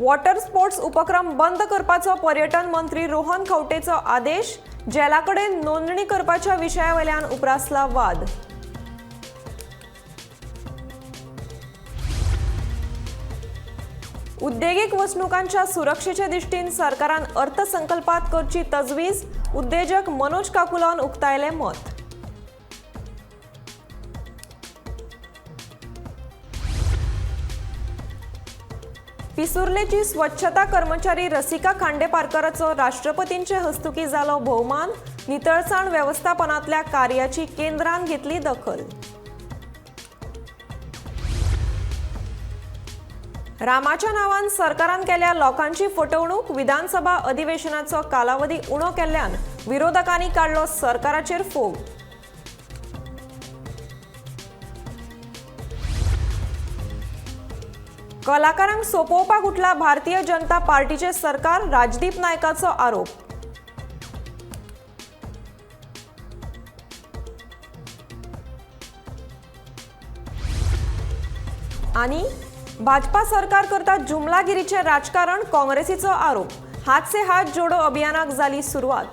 Water sports उपक्रम बंद करपाचो पर्यटन मंत्री रोहन खंवटेचो आदेश. जेला कडेन नोंदणी करपाच्या विशया वयल्यान उप्रासला वाद. उद्देगीक वसणुकांच्या सुरक्षेचे दृष्टीन सरकारान अर्थसंकल्पात करची तजवीज. उद्देजक मनोज काकुलान उक्तायलें मत. पिसुर्लेची स्वच्छता कर्मचारी रसिका खांडेपारकराचो राष्ट्रपतींचे हस्तुकी जालो भोवमान. नितळसाण वेवस्थापनांतल्या कार्याची केंद्रान घेतली दखल. रामाच्या नावान सरकारान केल्या लोकांची फटवणूक. विधानसभा अधिवेशनाचो कालावधी उणो केल्ल्यान विरोधकांनी काडलो सरकाराचेर फोग. कलाकारांक सोपोवपाक उठला भारतीय जनता पार्टीचे सरकार. राजदीप नायकाचो आरोप. आनी भाजपा सरकार करता जुमलागिरीचे राजकारण. काँग्रेसीचो आरोप. हात से हात जोडो अभियानाक जाली सुरवात.